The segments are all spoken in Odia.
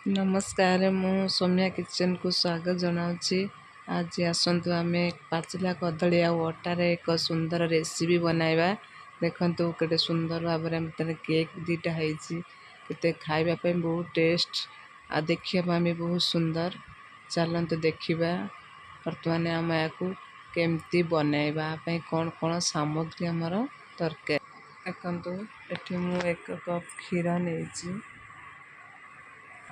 ନମସ୍କାର, ମୁଁ ସୌମ୍ୟା କିଚେନକୁ ସ୍ୱାଗତ ଜଣାଉଛି। ଆଜି ଆସନ୍ତୁ ଆମେ ପାଚିଲା କଦଳୀ ଆଉ ଅଟାରେ ଏକ ସୁନ୍ଦର ରେସିପି ବନାଇବା। ଦେଖନ୍ତୁ କେତେ ସୁନ୍ଦର ଭାବରେ ଆମେ କେକ୍ ଦୁଇଟା ହେଇଛି, କେତେ ଖାଇବା ପାଇଁ ବହୁତ ଟେଷ୍ଟ ଆଉ ଦେଖିବା ପାଇଁ ବି ବହୁତ ସୁନ୍ଦର। ଚାଲନ୍ତୁ ଦେଖିବା ବର୍ତ୍ତମାନ ଆମେ ଏହାକୁ କେମିତି ବନାଇବା ପାଇଁ କ'ଣ କ'ଣ ସାମଗ୍ରୀ ଆମର ଦରକାର। ଦେଖନ୍ତୁ, ଏଠି ମୁଁ 1 କପ୍ କ୍ଷୀର ନେଇଛି,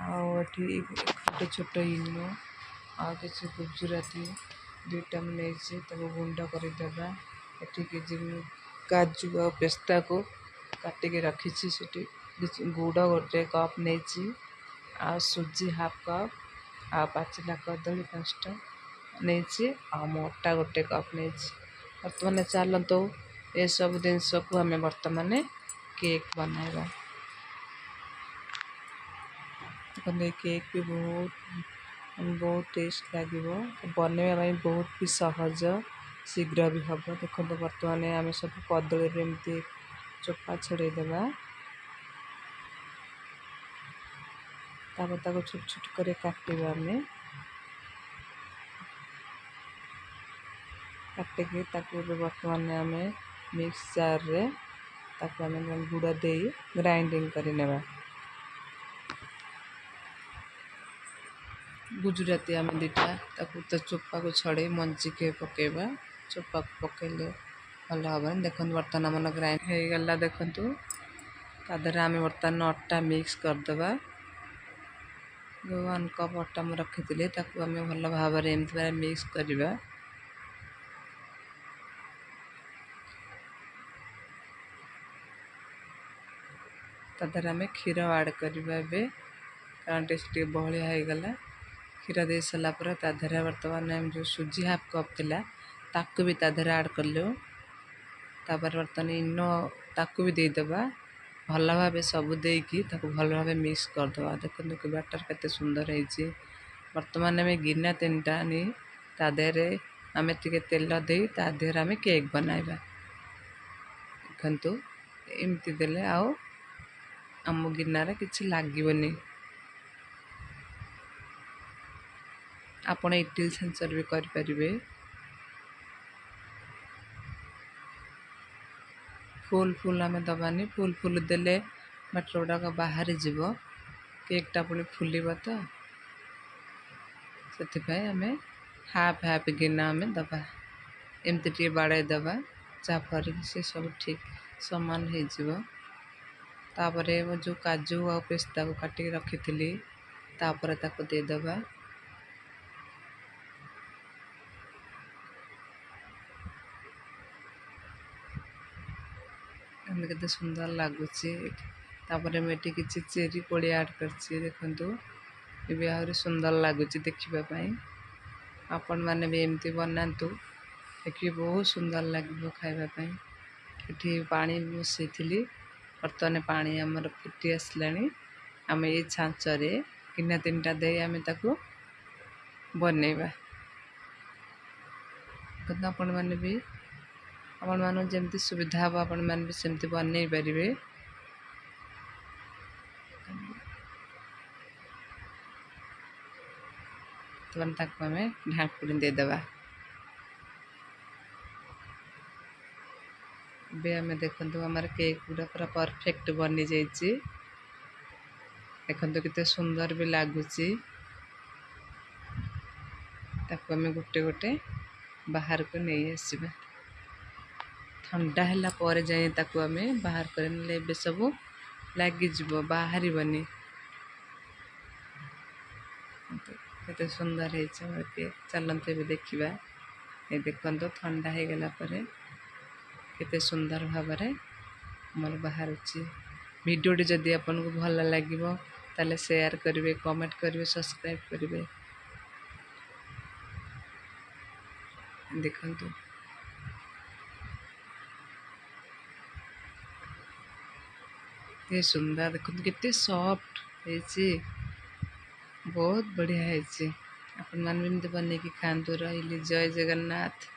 ଆଉ ଏଠି ଗୋଟେ ଛୋଟ ଇନୋ ଆଉ କିଛି ଗୁଜୁରାତି ଦୁଇଟା ମୁଁ ନେଇଛି, ତାକୁ ଗୁଣ୍ଡ କରିଦେବା। ଏଠି କିଛି ମୁଁ କାଜୁ ଆଉ ପେସ୍ତାକୁ କାଟିକି ରଖିଛି। ସେଠି ଗୁଡ଼ 1 କପ୍ ନେଇଛି, ଆଉ ସୁଜି ହାଫ୍ କପ୍, ଆଉ ପାଚିଲା କଦଳୀ 5ଟା ନେଇଛି, ଆଉ ମୁଁ ଅଟା 1 କପ୍ ନେଇଛି। ବର୍ତ୍ତମାନ ଚାଲନ୍ତୁ ଏସବୁ ଜିନିଷକୁ ଆମେ ବର୍ତ୍ତମାନ କେକ୍ ବନାଇବା। ଦେଖନ୍ତୁ, ଏ କେକ୍ ବି ବହୁତ ବହୁତ ଟେଷ୍ଟ ଲାଗିବ, ବନେଇବା ପାଇଁ ବହୁତ ବି ସହଜ, ଶୀଘ୍ର ବି ହେବ। ଦେଖନ୍ତୁ, ବର୍ତ୍ତମାନ ଆମେ ସବୁ କଦଳୀରେ ଏମିତି ଚୋପା ଛଡ଼େଇ ଦେବା, ତାପରେ ତାକୁ ଛୋଟ ଛୋଟ କରି କାଟିବା। ଆମେ କାଟିକି ତାକୁ ଏବେ ବର୍ତ୍ତମାନ ଆମେ ମିକ୍ସ ଜାର୍ରେ ତାକୁ ଆମେ ଗୁଡ଼ ଦେଇ ଗ୍ରାଇଣ୍ଡିଙ୍ଗ କରିନେବା। ଗୁଜୁରାତି ଆମେ ଦୁଇଟା ତାକୁ ତା ଚୋପାକୁ ଛଡ଼େଇ ମଞ୍ଜିକି ପକାଇବା, ଚୋପାକୁ ପକାଇଲେ ଭଲ ହେବନି। ଦେଖନ୍ତୁ, ବର୍ତ୍ତମାନ ଆମର ଗ୍ରାଇଣ୍ଡ ହେଇଗଲା। ଦେଖନ୍ତୁ, ତା ଦେହରେ ଆମେ ବର୍ତ୍ତମାନ ଅଟା ମିକ୍ସ କରିଦେବା। ଯେଉଁ 1 କପ୍ ଅଟା ମୁଁ ରଖିଥିଲି, ତାକୁ ଆମେ ଭଲ ଭାବରେ ଏମିତି ଭାବରେ ମିକ୍ସ କରିବା। ତା ଦେହରେ ଆମେ କ୍ଷୀର ଆଡ଼୍ କରିବା ଏବେ, କାରଣ ଟିକେ ବହଳିଆ ହେଇଗଲା। କ୍ଷୀର ଦେଇ ସାରିଲା ପରେ ତା ଦେହରେ ବର୍ତ୍ତମାନ ଆମେ ଯେଉଁ ସୁଜି ହାଫ୍ କପ୍ ଥିଲା, ତାକୁ ବି ତା ଦେହରେ ଆଡ଼୍ କଲୁ। ତାପରେ ବର୍ତ୍ତମାନ ଇନୋ ତାକୁ ବି ଦେଇଦେବା। ଭଲ ଭାବେ ସବୁ ଦେଇକି ତାକୁ ଭଲ ଭାବେ ମିକ୍ସ କରିଦେବା। ଦେଖନ୍ତୁ କି ବ୍ୟାଟର୍ କେତେ ସୁନ୍ଦର ହେଇଛି। ବର୍ତ୍ତମାନ ଆମେ ଗିନା 3ଟା ନେଇ ତା ଦେହରେ ଆମେ ଟିକେ ତେଲ ଦେଇ ତା ଦେହରେ ଆମେ କେକ୍ ବନାଇବା। ଦେଖନ୍ତୁ, ଏମିତି ଦେଲେ ଆଉ ଆମ ଗିନାରେ କିଛି ଲାଗିବନି। ଆପଣ ଇଟିଲି ଛାଞ୍ଚରେ ବି କରିପାରିବେ। ଫୁଲ ଫୁଲ ଆମେ ଦେବାନି, ଫୁଲ ଫୁଲ ଦେଲେ ବ୍ୟାଟର୍ ଗୁଡ଼ାକ ବାହାରି ଯିବ, କେକ୍ଟା ପୁଣି ଫୁଲିବ ତ, ସେଥିପାଇଁ ଆମେ ହାଫ୍ ହାଫ୍ ଗିନା ଆମେ ଦେବା। ଏମିତି ଟିକେ ବାଡ଼େଇ ଦେବା, ଯାହାଫଳରେ କି ସେ ସବୁ ଠିକ୍ ସମାନ ହେଇଯିବ। ତାପରେ ମୁଁ ଯେଉଁ କାଜୁ ଆଉ ପେସ୍ତାକୁ କାଟିକି ରଖିଥିଲି, ତାପରେ ତାକୁ ଦେଇଦେବା। ଏମିତି କେତେ ସୁନ୍ଦର ଲାଗୁଛି। ତାପରେ ମୁଁ ଏଠି କିଛି ଚେରି କୋଳି ଆଡ଼୍ କରିଛି। ଦେଖନ୍ତୁ, ଏବେ ଆହୁରି ସୁନ୍ଦର ଲାଗୁଛି ଦେଖିବା ପାଇଁ। ଆପଣମାନେ ବି ଏମିତି ବନାନ୍ତୁ, ଦେଖିବେ ବହୁତ ସୁନ୍ଦର ଲାଗିବ ଖାଇବା ପାଇଁ। ଏଠି ପାଣି ବସେଇଥିଲି, ବର୍ତ୍ତମାନ ପାଣି ଆମର ଫୁଟି ଆସିଲାଣି। ଆମେ ଏଇ ଛାଞ୍ଚରେ ଗିନା 3ଟା ଦେଇ ଆମେ ତାକୁ ବନେଇବା। କିନ୍ତୁ ଆପଣମାନେ ବି, ଆପଣମାନଙ୍କୁ ଯେମିତି ସୁବିଧା ହେବ, ଆପଣମାନେ ବି ସେମିତି ବନେଇ ପାରିବେ। ବର୍ତ୍ତମାନ ତାକୁ ଆମେ ଢାଙ୍କୁଣୀ ଦେଇଦେବା। ଏବେ ଆମେ ଦେଖନ୍ତୁ, ଆମର କେକ୍ ଗୁଡ଼ା ପୁରା ପରଫେକ୍ଟ ବନିଯାଇଛି। ଦେଖନ୍ତୁ କେତେ ସୁନ୍ଦର ବି ଲାଗୁଛି। ତାକୁ ଆମେ ଗୋଟେ ଗୋଟେ ବାହାରକୁ ନେଇ ଆସିବା। ଥଣ୍ଡା ହେଲା ପରେ ଯାଇ ତାକୁ ଆମେ ବାହାର କରି ନେଲେ ଏବେ ସବୁ ଲାଗିଯିବ, ବାହାରିବନି। କେତେ ସୁନ୍ଦର ହେଇଛି ଆମର କେକ୍, ଚାଲନ୍ତୁ ଏବେ ଦେଖିବା। ଏ ଦେଖନ୍ତୁ, ଥଣ୍ଡା ହେଇଗଲା ପରେ କେତେ ସୁନ୍ଦର ଭାବରେ ଆମର ବାହାରୁଛି। ଭିଡ଼ିଓଟି ଯଦି ଆପଣଙ୍କୁ ଭଲ ଲାଗିବ, ତାହେଲେ ସେୟାର କରିବେ, କମେଣ୍ଟ କରିବେ, ସବସ୍କ୍ରାଇବ୍ କରିବେ। ଦେଖନ୍ତୁ, କେତେ ସୁନ୍ଦର, ଦେଖନ୍ତୁ କେତେ ସଫ୍ଟ ହେଇଛି, ବହୁତ ବଢ଼ିଆ ହେଇଛି। ଆପଣମାନେ ବି ଏମିତି ବନେଇକି ଖାଆନ୍ତୁ। ରହିଲି, ଜୟ ଜଗନ୍ନାଥ।